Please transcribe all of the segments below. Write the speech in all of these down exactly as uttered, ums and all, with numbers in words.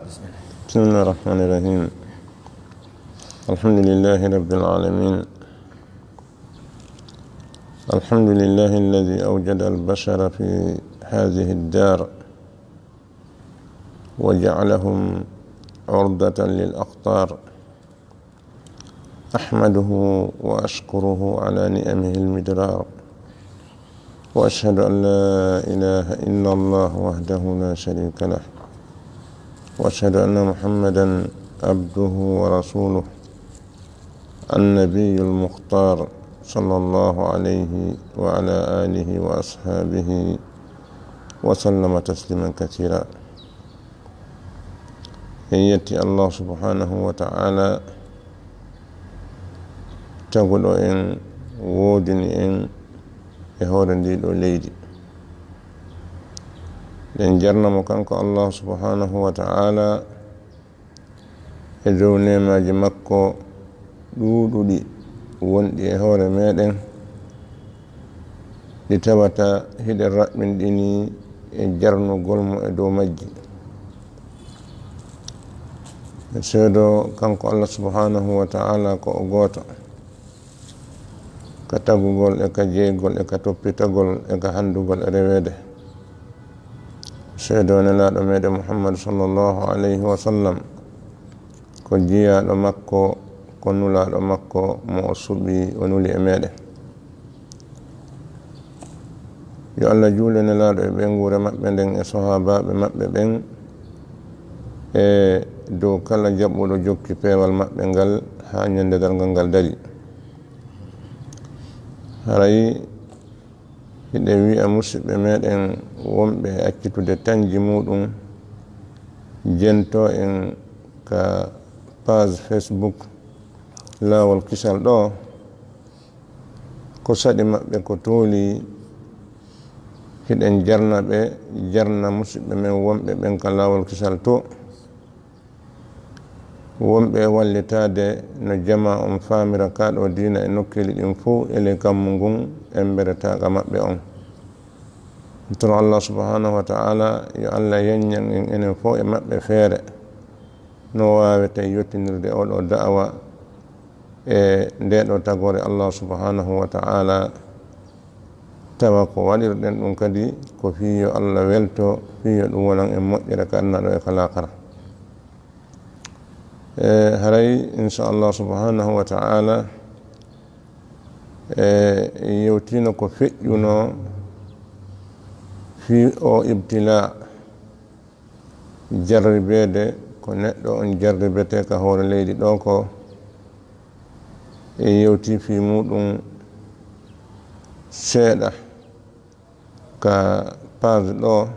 بسم الله الرحمن الرحيم. الحمد لله رب العالمين. الحمد لله الذي أوجد البشر في هذه الدار وجعلهم عرضة للأقدار. أحمده وأشكره على نعمه المدرار. وأشهد أن لا إله إلا الله وحده لا شريك له. وأشهد أن محمدا عبده ورسوله النبي المختار، صلى الله عليه وعلى آله وأصحابه وسلم تسليما كثيرا. En yetti Allah subhanahu wa ta'ala, taguɗo en, woodini en e hoore ndiɗo leydi. En jarnamo kanko Allah subhanahu wa ta'ala e dow neemaaji makko ɗuuɗuɗi wonɗi e hoore meɗen, ɗi tawata hiɗen raɓɓinɗini e jarnugol mo e dow majji. En seedo kanko Allah subhanahu wa ta'ala ko o gooto, ka tagugol e ka jeygol e ka toppitagol e ka handugol e reweede. Seedo nelaaɗo meɗen Muhammad sallallahu alayhi wa sallam ko jiyaaɗo makko, ko nulaaɗo makko mo o suɓi, o nuli e meɗen. Yo Allah juule nelaaɗo e ɓeynguure maɓɓe nden e sohaabaaɓe maɓɓe ɓen e dow kala jaɓuɗo jokki peewal maɓɓe ngal haa ñande darngal ngal dari. Haray hiɗen wi'a musiɓɓe meɗen wonɓe e accitude tanji muɗum, jento en ka page Facebook Laawol Kisal ɗo, ko saɗi maɓɓe ko tooli, hiɗen jarna ɓe, jarna musiɓɓe men wonɓe ɓen ka Laawol Kisal to. Wonɓe e wallitaade no jamaa on faamira kaa ɗoo diina e nokkeeli ɗin fow e ley kammu ngun, embere taaqa maɓɓe on. Toro Allah subhanahu wa ta'ala, yo Allah yeññan en enen fow e maɓɓe feere no waaweten yottinirde oo ɗoo da'awa e ndee ɗoo tagoore Allah subhanahu wa ta'ala, tawa ko waɗirɗen ɗum kadi ko fii yo Allah welto, fii yo ɗum wonan en moƴƴere ka aduna ɗoo e ka laakara. E haray, insha Allah subhanahu wa ta'ala, e yewtino ko feƴƴuno fii o ibtila, jarribeede ko neɗɗo on jarribete ka hoore leydi ɗo ko. E yewti fii muɗum seeɗa ka page ɗo,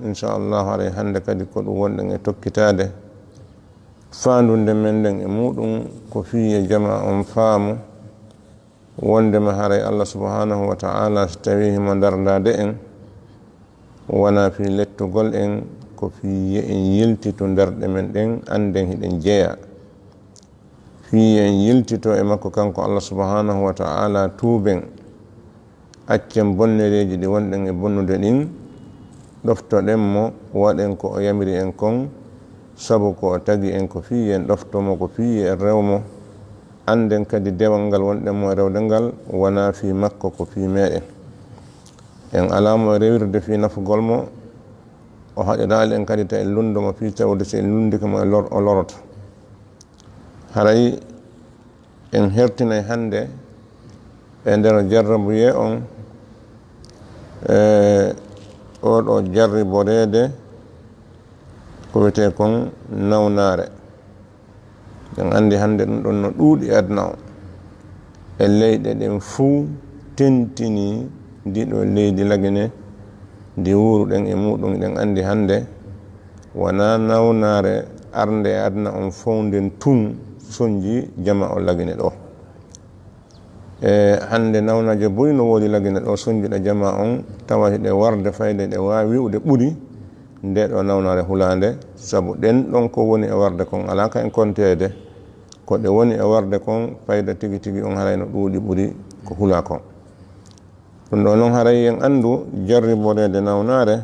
insha Allah, haray hannde kadi ko ɗum wonɗen e tokkitaade. Faandunde men nden e muɗum ko fii e jamaa on faamu wondema haray Allah subhanahu wa ta'ala, si tawii himo darndaade en, wonaa fii lettugol en, ko fii yo en yiltitu ndarɗe men ɗen, annden hiɗen jeyaa. Fii yo en yiltito e makko kanko Allah subhanahu wa ta'ala, tuuben, accen bonnereeji ɗi wonɗen e bonnude ɗin, ɗoftoɗen mo, waɗen ko o yamiri en kon, sabu ko o tagi en ko fii yo en ɗofto mo, ko fii yo en rew mo, annden kadi dewal ngal wonɗen mo e rewde ngal wonaa fii makko, ko fii meɗen. En alaa mo e rewirde fii nafugol mo, o haɗiraali en kadi ta en lunndo mo fii tawde si en lunndike mo e lor-, o loroto. Haray en hertinay hannde e nder jarrabuyee on, e oo ɗoo jarriboreede ko wiyetee kon nawnaare. En anndi hannde ɗum ɗon no ɗuuɗi e aduna o. E leyɗe ɗen fuu tentinii ndii ɗoo leydi Lagine ndi wuuruɗen e muɗum, eɗen anndi hannde wonaa nawnaare arnde e aduna on fow nden tun sonji jamaa o Lagine ɗo. E hannde nawnaaje buy no woodi Lagine ɗo sonjuɗe jamaa on, tawa hiɗe warde fayde, ɗe waawi wi'ude ɓuri ndee ɗoo nawnaare hulaande, sabu ɗen ɗon ko woni e warde kon alaa ka en konteede. Ko ɗe woni e warde kon, fayda tigi tigi on haray no ɗuuɗi ɓuri ko hulaa kon. Ɗum ɗoo non haray en anndu jarriboreede nawnaare,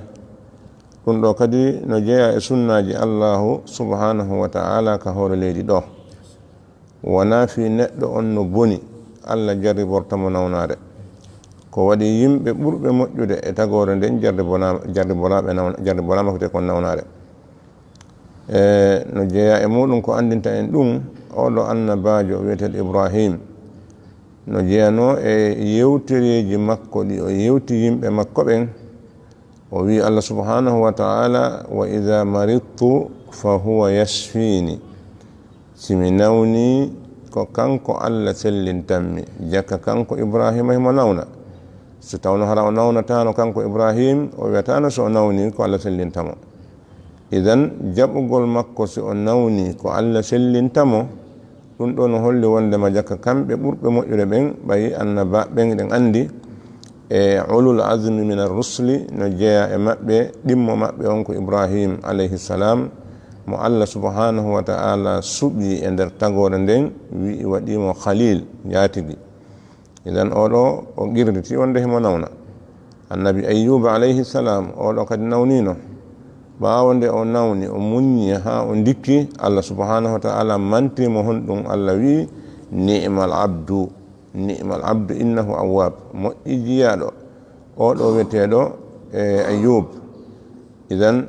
Ɗum ɗo kadi no jeyaa e sunnaaji Allaahu subhaanahu wa ta'aalaa ka hoore leydi ɗo. Wonaa fii neɗɗo on no boni, Alla jarriborta mo nawnaare. Ko waɗi yimɓe ɓurɓe moƴƴude e tagoore nden jarriboraama, jarriboraaɓe nawna-, jarriboraama ko te kon nawnaare. E no jeyaa e muuɗum ko anndinta en ɗum, oo ɗo annabaajo wi'eteeɗo Ibraahiim, no jeyanoo e yewtereeji makko ɗi o yewti yimɓe makko ɓen, o wi'i Alla subhaanahu wa ta'aalaa, "Wa idhaa maridtu fa huwa yashfiin." Si mi nawnii, ko kanko Alla sellintammi. Jaka kanko Ibraahiima himo nawna. Si tawno hara o nawnataano kanko Ibraahiim, o wi'ataano si o nawnii ko Alla sellinta mo. Idan, jaɓugol makko si o nawnii ko Alla sellinta mo, ɗum ɗo no holli wondema jaka kamɓe ɓurɓe moƴƴude ɓen, ɓay annabaaɓe ɓen eɗen anndi, e ulul azmi minar rusli, no jeyaa e maɓɓe, ɗimmo maɓɓe on ko Ibraahiim alayhi salaam, mo Alla subhaanahu wa ta'aalaa suɓii e nder tagoore nden, wi'i waɗii mo Khaliil, njaatigi. Idan, oo ɗo o qirritii wonde himo nawna. Annabi Ayyuuba alayhi salaam, oo ɗo kadi nawniino. Ɓaawo nde o nawni, o muññi haa o ndikki, Alla subhaanahu wa ta'aalaa manti mo honɗum? Alla wi'i, "Ni'mal abdu, ni'mal abdu, innahu awwaab." Moƴƴi jiyaaɗo, oo ɗo wi'eteeɗo, e, Ayyuub. Idan,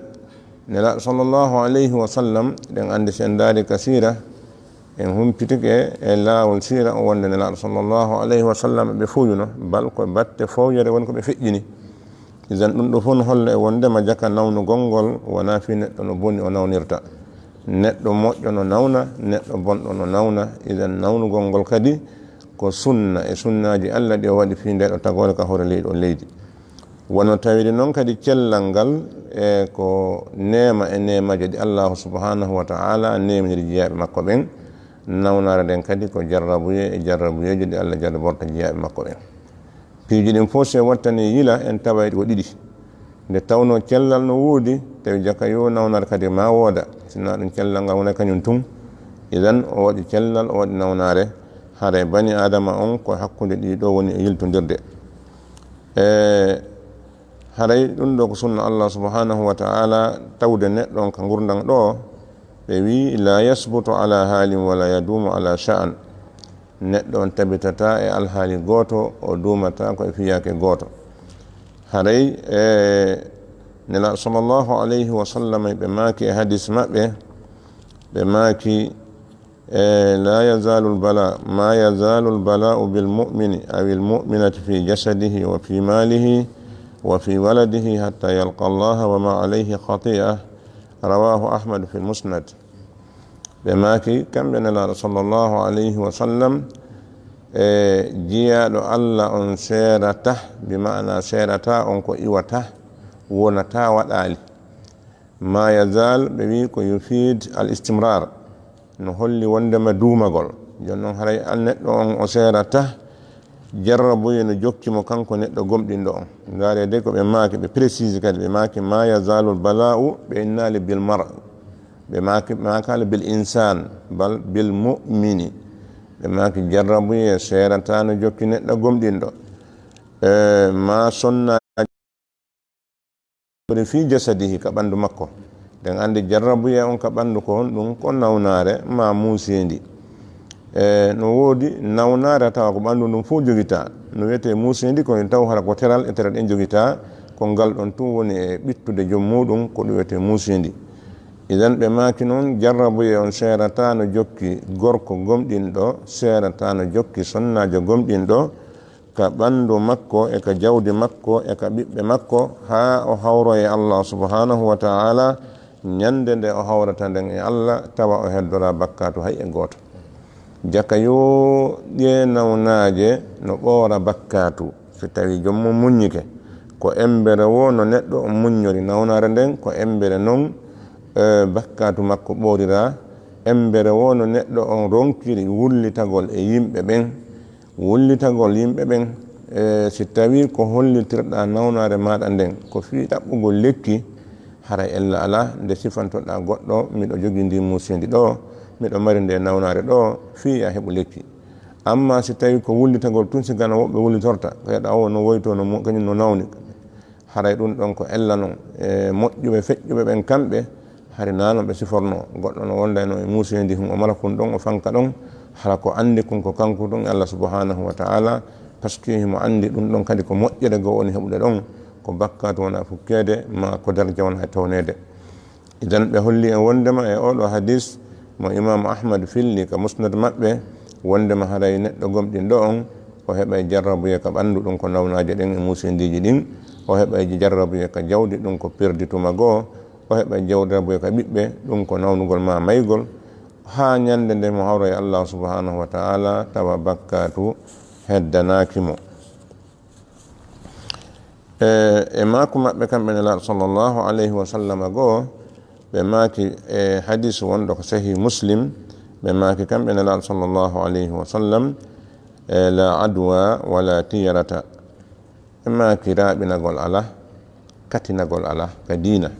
Nelaaɗo sallallahu alayhi wa sallam, eɗen anndi si en ndaari ka siira, en humpitike e laawol siira o wonde Nelaaɗo sallallahu alayhi wa sallam ɓe fuuyuno, bal ko batte fooyere woni ko ɓe feƴƴini. Idan ɗum ɗo fof no holla e wondema jaka nawnugol ngol wonaa fii neɗɗo no boni o nawnirta. Neɗɗo moƴƴo no nawna, neɗɗo bonɗo no nawna. Idan nawnugol ngol kadi ko sunna e sunnaaji Alla ɗi o waɗi fii nde ɗo tagoore ka hoore leydi o leydi. Wano tawiri non kadi cellal ngal e ko neema e neemaaji ɗi Allaahu subhaanahu wa ta'aalaa neeminiri jiyaaɓe makko ɓen. Nawnaare nden kadi ko jarrabuye e jarrabuyeeji ɗi Alla jarriborta jiyaaɓe makko ɓen. Piiji ɗin fof si en wattanii yila, en taway ko ɗiɗi. Nde tawnoo cellal no woodi, tawi jaka yo nawnaare kadi maa wooda, sinaa ɗum cellal ngal wonay kañum tun. Idan o waɗi cellal, o waɗi nawnaare, haray bani Aadama on ko hakkunde ɗii ɗoo woni e yiltondirde. E haray ɗum ɗoo ko sunna Allah subhanahu wa ta'ala tawde neɗɗo on ka ngurndan ɗoo, ɓe wi'i, "La yasbutu ala halin wala yadumu ala sha'an." Neɗɗo on tabitataa e alhaali gooto, o duumataa ko e fiyaake gooto. Haray e Nelaaɗo sallallahu alayhi wa sallam ɓe maaki e hadis maɓɓe, ɓe maaki, e, "La yazaalu al-balaa, ma yazaalu al-balaa'u bil mu'mini aw al-mu'minati fi jasadihi wa fi maalihi wa fi waladihi hatta yalqa Allaha wa ma alayhi khati'a." Rawahu Ahmad fi al-Musnad. Ɓe maaki, kamɓe Nelaaɗo sallallahu alayhi wa sallam, e jiyaaɗo Allah on seerata, bi ma'ana seerata on ko iwata, wonata waɗaali. Ma yazal, ɓe wi ko yufid al istimrar, no holli wondema duumagol. Jooni non haray an neɗɗo on o seerata, jarrabuye no jokki mo kanko neɗɗo gomɗinɗo on. Ndaare de ko ɓe maaki, ɓe précise kadi, ɓe maaki, "Ma yazalul bala'u", ɓe innaali bil mar, ɓe maaki, maakaali bil insan, bal bil mu'mini. Ɓe maaki jarrabuye seerata no jokki neɗɗo gomɗinɗo. E ma sonna fi jasadihi, ka ɓandu makko. Den andi jarrabuye on ka ɓandu ko honɗum? Ko nawnaare ma muuseendi. E no woodi nawnaare tawa ko ɓandu ndun fof jogita. No wiyete muuseendi ko en taw hara ko teral e teral en jogita, ko ngal ɗon tun woni e ɓittude joom muɗum, ko ɗum wiyete muuseendi. Idan ɓe maaki non jarrabuye on seerata no jokki gorko gomɗinɗo, seerata no jokki sonnaajo gomɗinɗo, ka ɓandu makko e ka jawdi makko e ka ɓiɓɓe makko, haa o hawroya e Allah subhanahu wa ta'ala, ñande nde o hawrata nden e Allah, tawa o heddoraa bakkaatu hay e gooto. Jaka yo ɗee nawnaaje no ɓoora bakkaatu, si tawi joom mum muññike. Ko embere woo no neɗɗo on muññori nawnaare nden, ko embere non, e, bakkaatu makko ɓooriraa. Embere woo no neɗɗo on ronkiri wullitagol e yimɓe ɓen, wullitagol yimɓe ɓen, e, si tawii ko hollitirɗaa nawnaare maaɗa nden ko fii ɗaɓɓugol lekki, haray ella alaa nde sifantoɗaa goɗɗo, "Miɗo jogii ndii muuseendi ɗoo, miɗo mari ndee nawnaare ɗoo," fii yo a heɓu lekki. Ammaa si tawii ko wullitagol tun si gana woɓɓe wullitorta, ko heɗa o no woytoo no mo-, kañum no nawni. Haray ɗum ɗon ko ella non e moƴƴuɓe feƴƴuɓe ɓen kamɓe, hari naa non ɓe siforno. Goɗɗo no wondayno e muuseendi hun, o mara kun ɗon, o fanka ɗon, hara ko anndi kun ko kanko ɗon e Allah subhanahu wa ta'ala, parce que himo anndi ɗum ɗon kadi ko moƴƴere goo woni heɓude ɗon, ko bakkaatu wona fukkeede, ma ko darja wona e towneede. Idan ɓe holli en wondema e oɗo hadis mo Imaamu Ahmad filli ka musnad maɓɓe, wondema haray neɗɗo gomɗinɗo on, o heɓay jarrabuye ka ɓanndu, ɗum ko nawnaaje ɗen e muusindiiji ɗin, o heɓay jarrabuye ka jawdi, ɗum ko perdi tuma goo, o heɓay jarrabuye ka ɓiɓɓe, ɗum ko nawnugol ma maygol, haa ñande nde mo hawra e Allah subhanahu wa ta'ala, tawa bakkaatu heddanaaki mo. E, e maaku maɓɓe kamɓe Nelaaɗo sallallahu alayhi wa sallam goo, ɓe maaki e hadis wonɗo ko Sahih Muslim, ɓe maaki kamɓe Nelaaɗo sallallahu alayhi wa sallam, e, "La adwa wala tiyarata." Ɓe maaki raaɓinagol alaa, katinagol alaa ka diina.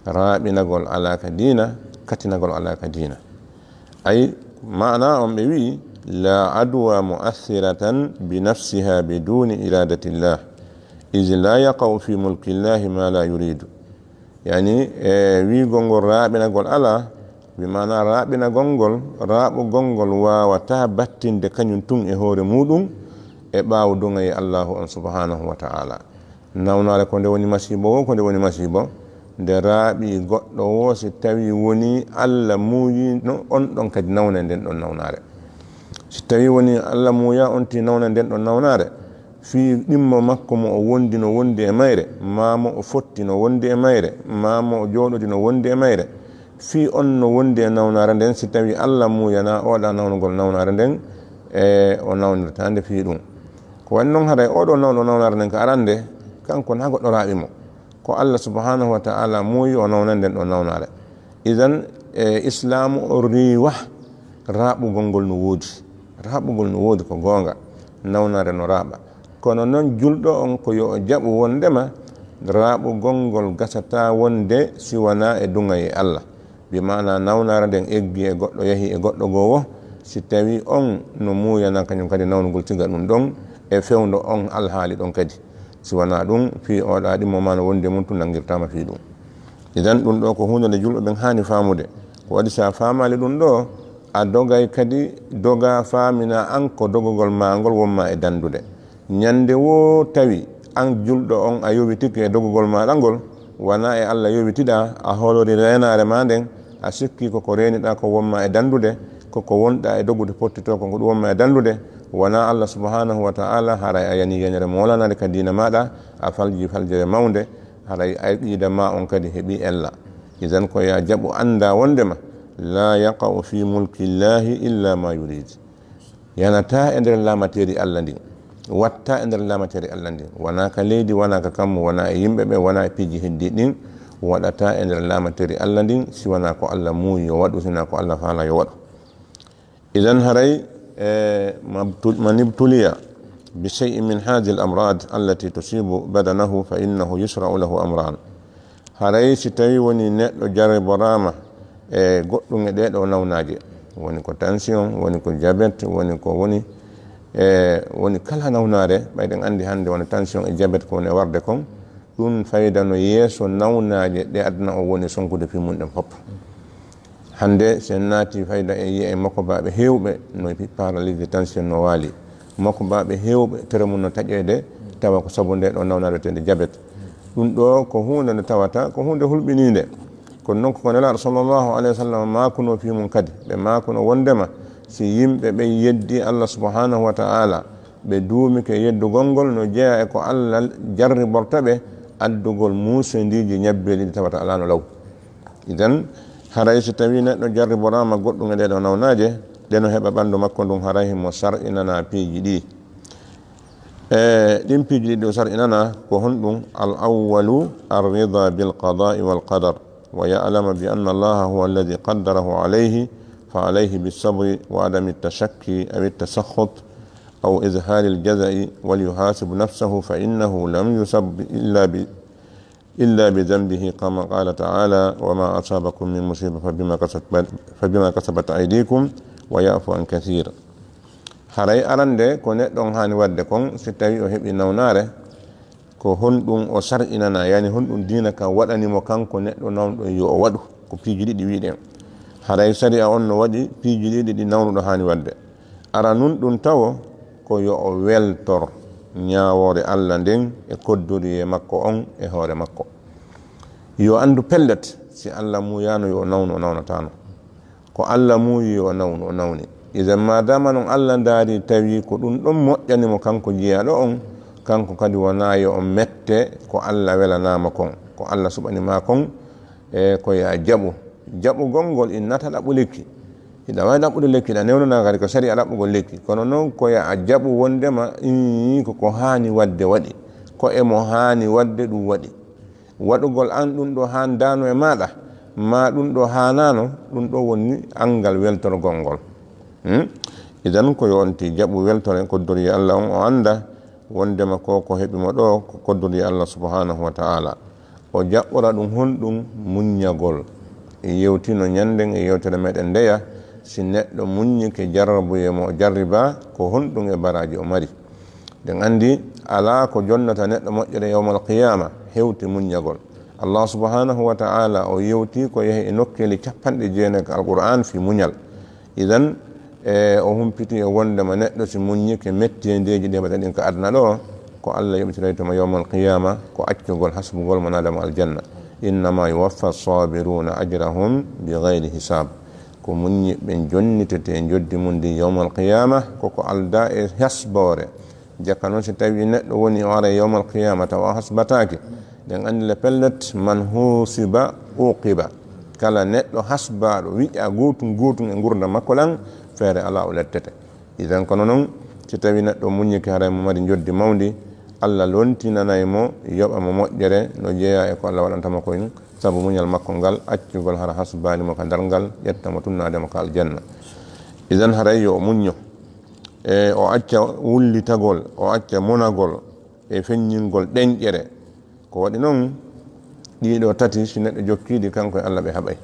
Raaɓinagol alaa ka diina, katinagol alaa ka diina. Ay, maana on ɓe wi'i, "La adwa mu'athiratan bi nafsiha biduni iradatillah, iz la yaqa'u fi mulkillahi ma la yuridu." Yani, e, wi'ugol ngol raaɓinagol alaa, bi maana raaɓinagol ngol, raaɓugol ngol waawataa battinde kañum tun e hoore muuɗum e ɓaawo duŋayee Allaahu on subhanahu wa ta'ala. Nawnaare ko nde woni masiibo woo, ko nde woni masiibo, nde raaɓi goɗɗo woo, si tawii wonii Alla muuyiino on ɗon kadi nawna nden ɗon nawnaare. Si tawii wonii Alla muuyaa on tii nawna nden ɗon nawnaare, fii ɗimmo makko mo o wondi no wondi e mayre, maa mo o fotti no wondi e mayre, maa mo o jooɗodi no wondi e mayre, fii on no wondi e nawnaare nden, si tawii Alla muuyanaa oɗa nawnugol nawnaare nden, e o nawnirtaa nde fii ɗum. Ko waɗi non haray oɗo nawɗo nawnaare nden ka arande, kanko naa goɗɗo raaɓi mo. Ko Allah subhanahu wa ta'ala muuyi o nawna nden ɗon nawnaare. Idan, e, Islaamu o riiwa raaɓugol ngol no woodi. Raaɓugol no woodi ko goonga. Nawnaare no raaɓa. Kono non julɗo on ko yo o jaɓu wondema raaɓugol ngol gasataa wonde si wanaa e duŋayee Allah. Bi maana nawnaare nden eggi e goɗɗo, yahi e goɗɗo goo woo, si tawii on no muuyana kañum kadi nawnugol siga ɗum ɗon e fewndo on alhaali ɗon kadi. Si wanaa ɗum, fii oɗa ɗimmo maa no wondi e mum tun nanngirtaama fii ɗum. Idan ɗum ɗoo ko huunde nde julɓe ɓen haani faamude. Ko waɗi si a faamaali ɗum ɗoo, a dogay kadi, dogaa faaminaa an ko dogugol maa ngol wonmaa e danndude. Ñande woo tawi an julɗo on a yowitike e dogugol maaɗa ngol, wanaa e Allah yowitiɗaa, a hoolori reenaare maa nden, a sikki ko ko reeniɗaa ko wonmaa e danndude, ko ko wonɗaa e dogude pottitoo ko ko ɗum wonmaa e danndude, wanaa Allah subhanahu wa ta'ala, haray a yanii yanere moolanaade ka diina maaɗa, a faljii faljere mawnde, haray aqiida maa on kadi heɓii ella. Idan ko yo a jaɓu anndaa wondema, "La yaqa'u fi mulkillahi illa ma yurid." Yanataa e nder laamateeri Allah ndin, waɗtaa e nder laamateeri Allah ndin, wanaa ka leydi, wanaa ka kammu, wanaa e yimɓe ɓe, wanaa e piiji heddiiɗi ɗin, waɗataa e nder laamateeri Allah ndin, si wanaa ko Allah muuyi yo waɗu, si wanaa ko Allah faalaa yo waɗu. Idan haray, e, mabtu-, man ibtuliya bi shay'in min hadhihi al-amrad allati tusibu badanahu fa innahu yushra'u lahu amran. Haray si tawii wonii neɗɗo jarriboraama e goɗɗum e ɗee ɗoo nawnaaje, woni ko tension, woni ko diabète, woni ko woni, e, woni kala nawnaare, ɓay ɗen anndi hannde woni tension e diabète ko woni e warde kon, ɗum fayda no yeeso nawnaaje ɗe aduna o woni sonkude fii mum ɗen fof. Hannde, si en naati fayda, en yi'ay mokobaaɓe heewɓe no paralysé, tension no waali. Mokobaaɓe heewɓe, tere mum no taƴeede, tawa ko sabu nde ɗoo nawnaare wiyeteende diabète. Ɗum ɗoo ko huunde nde tawata ko huunde hulɓiniinde. Kono non ko Nelaaɗo sallallahu alayhi wa sallam maakunoo fii mum kadi. Ɓe maakunoo wondema si yimɓe ɓen yeddii Allah subhanahu wa ta'ala, ɓe duumike yeddugol ngol, no jeyaa e ko Allah jarriborta ɓe, addugol muusindiiji ñabbeeli ɗi tawata alaa no law. Idan, haray si tawii neɗɗo jarriboraama goɗɗum e ɗee ɗoo nawnaaje, ɗe no heɓa ɓanndu makko ndun, haray himo sar'inanaa piiji ɗii. E ɗin piiji ɗii ɗo sar'inanaa ko honɗum? Al awwalu, ar-rida bil qada'i wal qadar, wa ya'lama bi anna Allaha huwa alladhi qaddarahu alayhi, fa alayhi bis sabri wa adami at-tashakki aw at-tasakhut aw izhari al-jaza'i, wal yuhasib nafsahu fa innahu lam yusab illa bi illa bi dhanbihi, kama qala ta'ala, "Wa ma asabakum min musiba fa bima kasabat, fa bima kasabat aydikum wa ya'fu an kathir." Haray arande ko neɗɗo on haani waɗde kon, si tawi o heɓi nawnaare, Ko honɗum o sar'inana, yani honɗum diina kan waɗani mo kanko neɗɗo nawɗo yo o waɗu? Ko piiji ɗiɗi wi'ɗen. Haray sariya on no waɗi piiji ɗiɗi ɗi nawnuɗo haani waɗde. Ara nun ɗum tawo ko yo o weltor ñaawoore Alla nden e koddoriye makko on e hoore makko. Yo anndu pellet, si Alla muuyaano yo o nawnu, o nawnataano. Ko Alla muuyi yo o nawnu, o nawni. Idan maadaama non Alla ndaari tawi ko ɗum ɗon moƴƴani mo kanko jiyaaɗo on, kanko kadi wonaa yo o mette ko Alla welanaama kon, ko Alla suɓani maa kon, e ko yaa jaɓu. Jaɓugol ngol innata ɗaɓɓu lekki. Hiɗa waawi ɗaɓɓude lekki, hiɗa newnanaa kadi ko sariya ɗaɓɓugol lekki. Kono non ko yaa jaɓu wondema ii ko ko haani waɗde waɗi. Ko e mo haani waɗde ɗum waɗi. Waɗugol an ɗum ɗo haandaano e maaɗa, maa ɗum ɗo haanaano, ɗum ɗo woni anngal weltorgol ngol. Hmm? Idan ko yo on ti jaɓu weltore koddoriye Alla on o annda wondema ko ko heɓi mo ɗo ko koddoriye Alla subhanahu wa ta'ala. O jaɓɓora ɗum honɗum? Muññagol. E yewtino ñannden e yewtere meɗen ndeya, si neɗɗo muññike jarrabuye mo o jarriba, ko honɗum e baraaji o mari? Ɗen anndi alaa ko jonnata neɗɗo moƴƴere yawmal qiyaama hewti muññagol. Allah subhanahu wa ta'ala o yewti ko yehi e nokkeeli capanɗe jeenayi ka Alqur'an fii muñal. Idan, e, o humpiti e wondema neɗɗo si muññike mettindeeji ɗi heɓata ɗin ka aduna ɗo, ko Allah yoɓitoytoma yawmal qiyaama ko accugol hasbugol mo naada mo aljanna. Innama yuwaffa sabiruna ajrahum bi gayri hisab. Ko muññiɓe jonnitete njoddi mum ndi yawmal qiyaama, ko ko alda e hasboore. Jaka non si tawi neɗɗo woni o ara yawmal qiyaama tawa o hasbataake, ɗen anndi le pellet man husiba uqiba. Kala neɗɗo hasbaaɗo wiƴa gootun gootun e ngurndan makko ɗan, feere alaa o lettete. Idan kono non, si tawi neɗɗo muññike haray mo mari njoddi mawndi, Allah lontinanay mo, yoɓa mo moƴƴere no jeyaa e ko Allah waɗanta mo koyum, sabu muñal makko ngal, accugol hara hasbaani mo ka darngal, ƴetta mo tunnaade mo ka aljanna. Idan haray yo o muñño, e o acca wullitagol, o acca monagol e feññingol ɗenƴere. Ko waɗi non, ɗiɗo tati, si neɗɗo jokkiiɗi, kanko e Allah ɓe haɓay.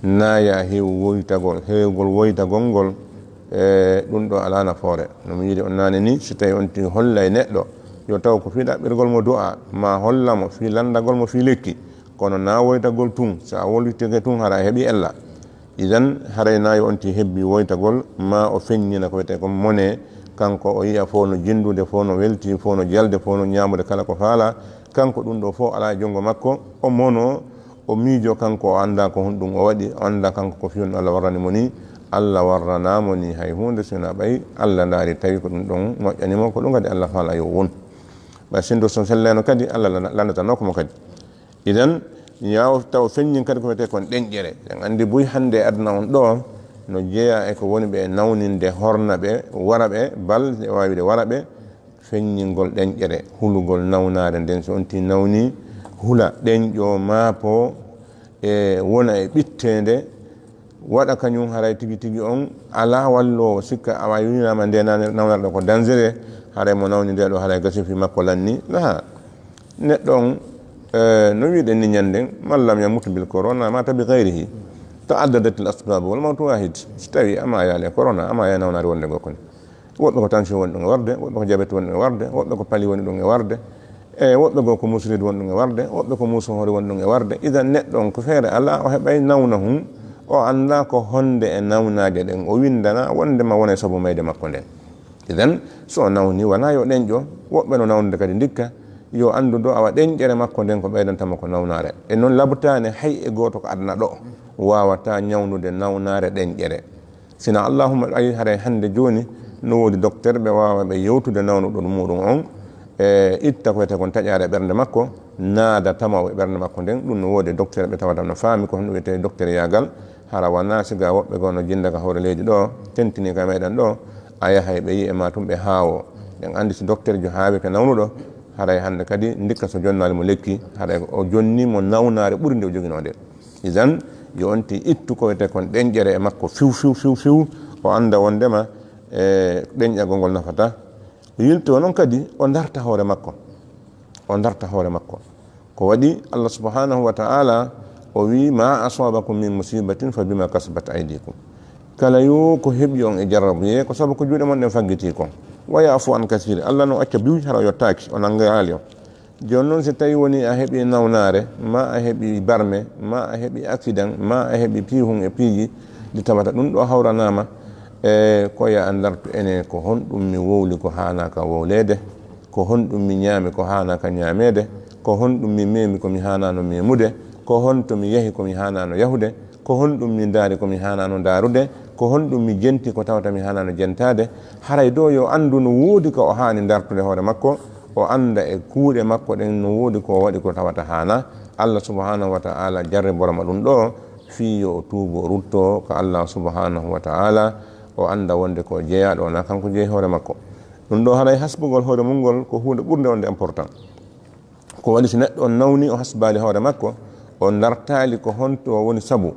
Naaya heewu woytagol, heewgol woytagol ngol, e ɗum ɗo alaa nafoore. No mi wiiri on naane ni, si tawi on ti hollay neɗɗo, yo taw ko fii ɗaɓɓirgol mo du'a, maa holla mo fii lanndagol mo fii lekki. Kono naa woytagol tun, si a wollitike tun, hara a heɓi ella. Idan, haray naa yo on ti hebbi woytagol, maa o feññina ko wiyetee kon mone, kanko o yi'a fof no jinndude, fof no welti, fof no jalde, fof no ñaamude kala ko faala. Kanko ɗum ɗo fof alaa e junngo makko, o mono, o miijo kanko, o anndaa ko honɗum o waɗi, o anndaa kanko ko fiyum Allah warrani mo ni, Allah warranaa mo ni hay huunde, si wonaa ɓay Allah ndaari tawi ko ɗum ɗon moƴƴani mo, ko ɗum kadi Allah faala yo won. Ɓay sinndo so selleeno kadi, Allah lana-, landatanoo ko mo kadi. Idan, yaaw taw feññin kadi ko wiyetee kon ɗenƴere. En anndi buy hannde e aduna on ɗo, no jeyaa e ko woni ɓe e nawninde horna ɓe, wara ɓe, bal, e waawi wiide wara ɓe, feññingol ɗenƴere, hulugol nawnaare nden. So on ti nawni, hula, ɗenƴo, maapo, e wona e ɓitteende, waɗa kañum haray tigi tigi on alaa walloowo, sikka a waawi wiinaama nde nane-, nawnaare ɗo ko dangereux, haray mo nawni nde ɗo haray gasi fii makko lanni. Laha. Neɗɗo on, eh, no wiɗen ni ñannden, man lam yamut bil corona mata bi gayrihi. Ta'addadat al asbab wal mawtu wahid. Si tawi a maayaali e corona, a maayaali e nawnaare wonnde goo kon. Woɓɓe ko tension woni ɗum e warde, woɓɓe ko diabète woni ɗum e warde, woɓɓe ko pali woni ɗum e warde, e woɓɓe goo ko musrid woni ɗum e warde, woɓɓe ko muusohoore woni ɗum e warde. Idan neɗɗo on ko feere alaa, o heɓay nawna hun, o anndaa ko honde e nawnaaje ɗen, o winndana wonde ma wona e sabu mayde makko nden. Idan, so o nawni, wonaa yo ɗenƴo, woɓɓe no nawnude kadi ndikka, yo anndu do awa ɗenƴere makko nden ko ɓeydanta mo ko nawnaare. E non labtaane hay e gooto ko aduna ɗo waawataa ñawnude nawnaare ɗenƴere. Sina allahumma ayi haray hannde jooni no woodi docteur ɓe waawa ɓe yewtude nawnuɗo muɗum on, e itta ko wiyetee kon taƴaare ɓernde makko, naada tama o e ɓernde makko nden, ɗum no woodi docteur ɓe tawata no faami ko honno wiyetee docteur yaagal, hara wonaa siga woɓɓe goo no jinnda ka hoore leydi ɗo, tentini ka meɗen ɗo, a yahay ɓe yi'e ma tun ɓe haawo. Ɗen anndi si docteur jo haawike nawnuɗo, haray hannde kadi ndikka so jonnaali mo lekki, haray o jonni mo nawnaare ɓuri nde o joginoo nde. Idan, yo on ti ittu ko wiyetee kon ɗenƴere e makko fiw, fiw, fiw, fiw, o annda wondema, e, ɗenƴagol ngol nafata. Yilto non kadi, o darta hoore makko. O darta hoore makko. Ko waɗi Allah subhanahu wa ta'ala o wi, "Ma asabakum min musibatin fa bima kasabat aydikum." Kala yo ko heɓi on e jarrabuye, ko sabu ko juuɗe mon ɗen faggiti kon. Wa ya'fu an kathir. Allah no acca biw hara o yottaaki, o nanngaali on. Jooni noon, si tawii woni a heɓii nawnaare, ma a heɓii barme, ma a heɓii accident, ma a heɓii piihun e piiji ɗi tawata ɗum ɗo hawranaama, e ko ya a ndartu ene, ko honɗum mi wowli ko haanaaka wowleede, ko honɗum mi ñaami ko haanaaka ñaameede, ko honɗum mi meemi ko mi haanaano meemude, ko honto mi yahi ko mi haanaano yahude, ko honɗum mi ndaari ko mi haanaano ndaarude, ko honɗum mi jenti ko tawata mi haanaano jentaade. Haray ɗo yo anndu no woodi ko o haani ndartude hoore makko, o annda e kuuɗe makko ɗen no woodi ko o waɗi ko tawata haana. Allah subhanahu wa ta'ala jarribora mo ɗum ɗo fii yo o tuubu, o rutto ka Allah subhanahu wa ta'ala, o annda wonde ko o jeyaaɗo, wonaa kanko jeyi hoore makko. Ɗum ɗo haray hasbugol hoore mum ngol ko huunde ɓurnde wonde important. Ko waɗi si neɗɗo on nawni, o hasbaali hoore makko, o ndartaali ko honto woni sabu,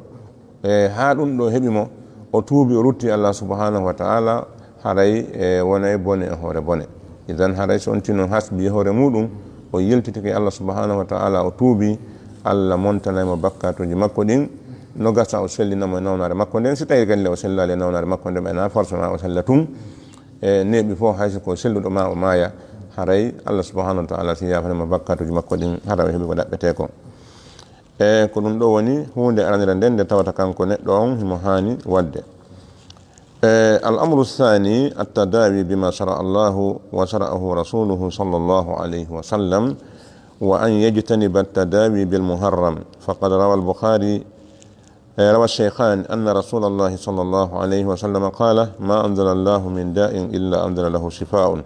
e, haa ɗum ɗo heɓi mo, o tuubi, o rutti Allah subhanahu wa ta'ala, haray, e, wonay bone e hoore bone. Idan haray so on tino hasbi hoore muɗum, o yiltitike Allah subhanahu wa ta'ala, o tuubi, Allah montanay mo bakkaatuuji makko ɗin, no gasa o sellina mo e nawnaare makko nden, si tawii kadi le o sellaali e nawnaare makko nden, ɓayna forcément o sella tun, e, neeɓi fof, hay so ko selluɗo ma o maaya, haray Allah subhanahu wa ta'ala si yaafani mo bakkaatuuji makko ɗin, haray o heɓi ko ɗaɓɓetee ko. E, ko ɗum ɗo woni huunde aranere nden nde tawata kanko neɗɗo on himo haani waɗde. E, الأمر الثاني التداوي بما شرع الله وشرعه رسوله صلى الله عليه وسلم، وأن يجتنب التداوي بالمحرم. فقد روى البخاري، e, روى الشيخان أن رسول الله صلى الله عليه وسلم قال: ما أنزل الله من داء إلا أنزل له شفاء.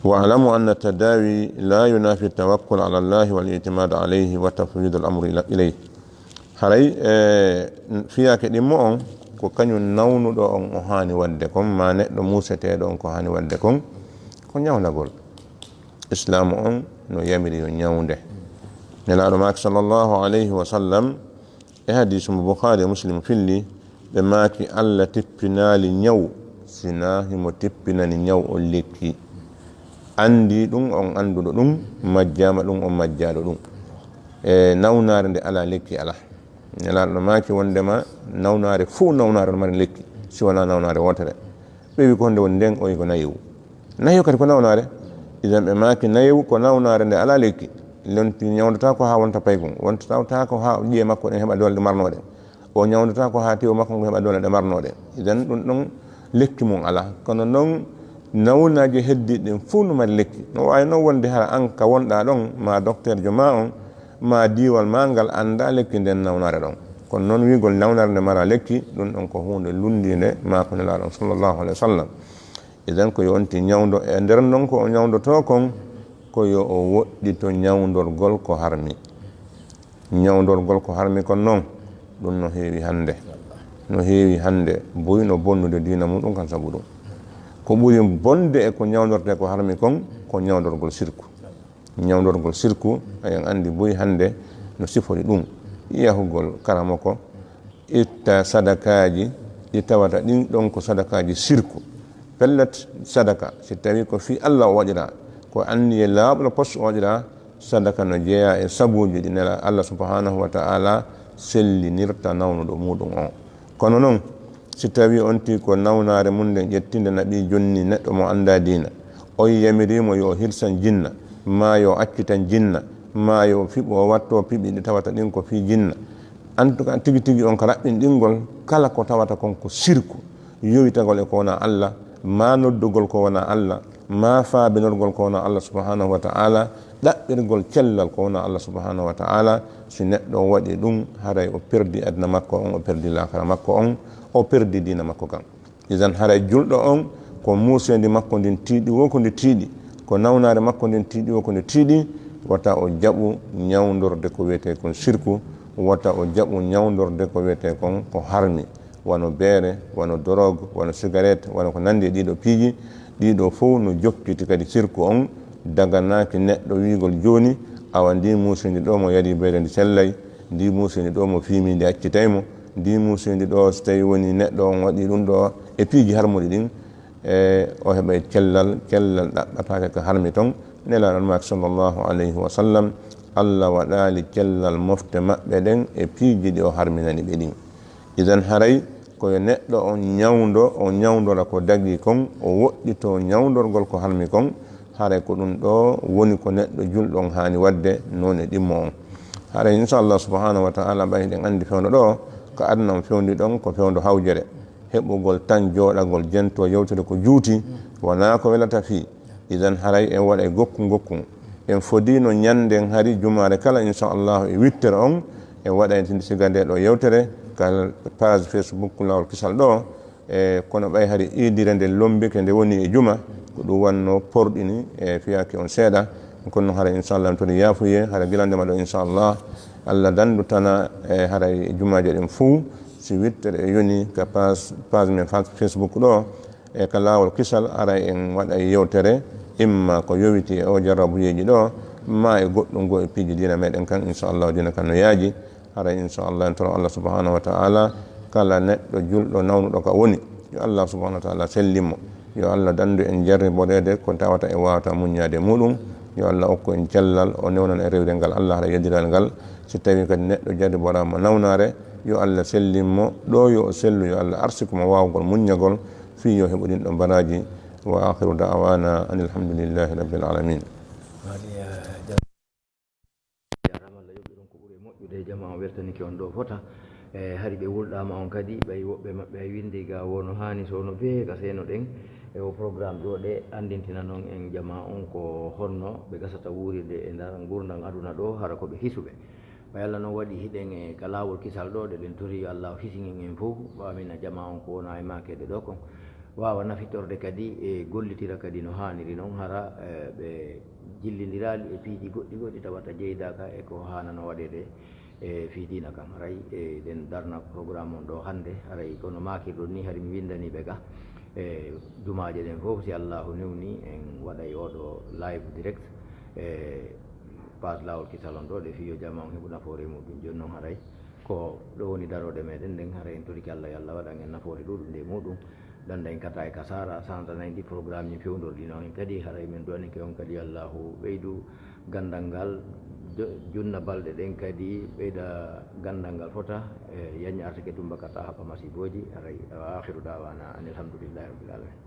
واعلموا أن التداوي لا ينافي التوكل على الله والاعتماد عليه وتفويض الأمر إلى-، إليه. Haray, e, fiyaake ɗimmo on, ko kañum nawnuɗo on o haani waɗde kon, ma neɗɗo muuseteeɗo on ko haani waɗde kon, ko ñawndagol. Islaamu on no yamiri yo ñawnde. Nelaaɗo maaki sallallahu alayhi wa sallam, e hadiisu mo Bukhaari e Muslim filli, ɓe maaki, Allah tippinaali ñaw, sinaa himo tippinani ñaw on lekki. Anndi ɗum, on annduɗo ɗum, majjaama ɗum, on majjaaɗo ɗum. E nawnaare nde alaa lekki, alaa. Nelaaɗo no maaki wondema nawnaare fof, nawnaare no mari lekki, si wonaa nawnaare wootere. Ɓe wi, ko honde woni nden? O wi, ko nayewu. Nayewu kadi ko nawnaare. Idan ɓe maaki, nayewu ko nawnaare nde alaa lekki. Lonti ñawndataa ko haa wonta paykun. Wontataa ko haa ƴiye makko ɗen heɓa doole ɗe marnoo ɗen. O ñawndataa ko haa tew makko ngu heɓa doole ɗe marnoo ɗen. Idan ɗum ɗon lekki mum alaa. Kono non nawnaaji heddiiɗi ɗin fof no mari lekki. No waawi non wonde hara an ka wonɗaa ɗon, ma dokteerjo ma on, ma diiwal ma ngal anndaa lekki nden nawnaare ɗon. Kono non wiigol nawnaare nde mara lekki, ɗum ɗon ko huunde lunndiinde ma ko Nelaaɗo on sallallahu alaihi wa sallam. Idan ko yo on ti ñawndo, e nder non ko o ñawndotoo kon, ko yo o woɗɗito ñawndorgol ko harmi. Ñawndorgol ko harmi kon non, ɗum no heewi hannde. No heewi hannde, buy no bonnude diina mum ɗum kan sabu ɗum. Ko ɓuri bonde e ko ñawndortee ko harmi kon, ko ñawndorgol sirku. Ñawndorgol sirku, eɗen anndi buy hannde no sifori ɗum. Yahugol karamoko, itta sadakaaji ɗi tawata ɗin ɗon ko sadakaaji sirku. Pellet, sadaka, si tawii ko fii Allah o waɗiraa, ko anniye laaɓuɗo pos o waɗiraa, sadaka no jeyaa e sabuuji ɗi Nelaaɗo Allah subhanahu wa ta'ala sellinirta nawnuɗo muɗum on. Kono non, si tawii on tii ko nawnaare mum nden ƴettinde naɓii jonni neɗɗo mo anndaa diina, on yamirii mo yo o hirsan jinna, maa yo o accitan jinna, maa yo o fiɓu, o watto piɓi ɗi tawata ɗin ko fii jinna, en tout cas, tigi tigi on ka raɓɓinɗingol kala ko tawata kon ko sirku, yowitagol e ko wonaa Allah, maa noddugol ko wonaa Allah, maa faabinorgol ko wonaa Allah subhanahu wa ta'ala, ɗaɓɓirgol cellal ko wonaa Allah subhanahu wa ta'ala. Si neɗɗo on waɗi ɗum, haray o perdi aduna makko on, o perdi laakara makko on, o perdi diina makko kan. Idan haray julɗo on, ko muuseendi makko ndin tiiɗi wo ko ndi tiiɗi, ko nawnaare makko nden tiiɗi wo ko nde tiiɗi, wata o jaɓu ñawndorde ko wiyetee kon sirku, wata o jaɓu ñawndorde ko wiyetee kon ko harmi, wano beere, wano dorog, wano sigaret, wano ko nanndi e ɗiɗo piiji. Ɗiɗo fow no jokkiti kadi sirku on, daganaaki neɗɗo wiigol jooni, awa ndi muuseendi ɗo mo yari beere ndi sellay, ndi muuseendi ɗo mo fiimi ndi accitay mo, ndi muuseendi ɗo so tawi woni neɗɗo on waɗi ɗum ɗo e piiji harmuɗi ɗin, e o heɓay cellal, cellal ɗaɓɓataake ka harmi ton. Nelaaɗo maaki sallallahu alayhi wa sallam, Allah waɗaali cellal mofte maɓɓe ɗen e piiji ɗi o harminani ɓe ɗin. Idan haray ko yo neɗɗo on ñawndo, o ñawndora ko dagii kon, o woɗɗito ñawndorgol ko harmi kon, Haray ko ɗum ɗo woni ko neɗɗo julɗo on haani waɗde noone ɗimmo on. Haray inchallah subhanahu wa taala, ɓay hiɗen anndi fewndo ɗo, ko aduna on fewndi ɗon ko fewndo hawjere, heɓugol tan jooɗagol jento yewtere ko juuti, wonaa ko welata fii. Idan haray en waɗay gokku gokku. En fodino ñannden hari jumaare kala inchallahu e wittere on, en waɗay tindi siga nde ɗo yewtere ka page Facebook Laawol Kisal ɗo. E kono ɓay hari iidire nde lombike nde woni e juma, ko ɗum wanno porɗini e fiyaake on seeɗa. Kono haray inchallah en tori yaafuye, haray gila ndema ɗo inchallah Allah dandu tana e haray jumaaje ɗen fuu, si wittere e yoni ka page, page men fa-, Facebook ɗo, e ka Laawol Kisal, haray en waɗay yewtere, imma ko yowiti e o jarrabuyeeji ɗo, ma e goɗɗum goo e piiji diina meɗen kan, inchallah diina kan no yaaji. Haray inchallah en toro Allah subhanahu wa taala, kala neɗɗo julɗo nawnuɗo ka woni, yo Allah subhanahu wa taala sellin mo. Yo Allah dandu en jarriboreede ko tawata e wawata muññaade muɗum. Yo Allah okku en cellal, o newnan en rewirel ngal Allah haray yeddiral ngal. Si tawi kadi neɗɗo jarriboraama nawnaare, yo Allah sellin mo, ɗo yo o sellu, yo Allah arsiku mo waawgol muññagol, fii yo heɓu ɗin ɗon baraaji. Wa akhiru da'wana anil hamdulillahi rabbil alamin. Jaaraama, Allah yoɓi ɗon ko ɓuri moƴƴude. Jamaa on weltanike on ɗo fota. E hari ɓe wulɗaama on kadi, ɓay woɓɓe maɓɓe ay winndi ga wono haani, so no bee ka seeno ɗen. E o programme ɗo ɗe anndintina non en jamaa on ko honno ɓe gasata wuurirde e nder ngurndan aduna ɗo, hara ko ɓe hisuɓe. Ɓay Allah non waɗi hiɗen e ka Laawol Kisal ɗo, ɗe ɗen tori yo Allah hisinin en fof, ɓaamina jamaa on ko wona e maakeede ɗo kon. Waawa nafitorde kadi e gollitira kadi no haaniri non, hara, e, ɓe jillindiraali e piiji goɗɗi goɗɗi tawata jeydaaka e ko haanano waɗeede e fii diina kan. Haray, e, ɗen darna programme on ɗo hannde, haray kono maakirɗon ni, hari mi winndanii ɓe ga. E, jumaaje ɗen fof, si Allaahu newni, en waɗay oo ɗo live direct e page Laawol Kisal on ɗo, ɗe fii yo jamaa on heɓu nafoore e muɗum. Jooni non haray ko ɗo woni darooɗe meɗen ɗen, haray en torike Allah yo Allah waɗan en nafoore ɗuuɗunde e muɗum. Danda en kata e kasaara, santa naydi programme ji fewndorɗi non en kadi, haray men duwanike on kadi Allaahu ɓeydu ganndal ngal, jo-, junna balɗe ɗen kadi, ɓeyda ganndal ngal fota, e yañi artike tummbakata haɓɓa masibooji, haray. Wa akhiru da'wana anil hamdulillahi rabbil alamin.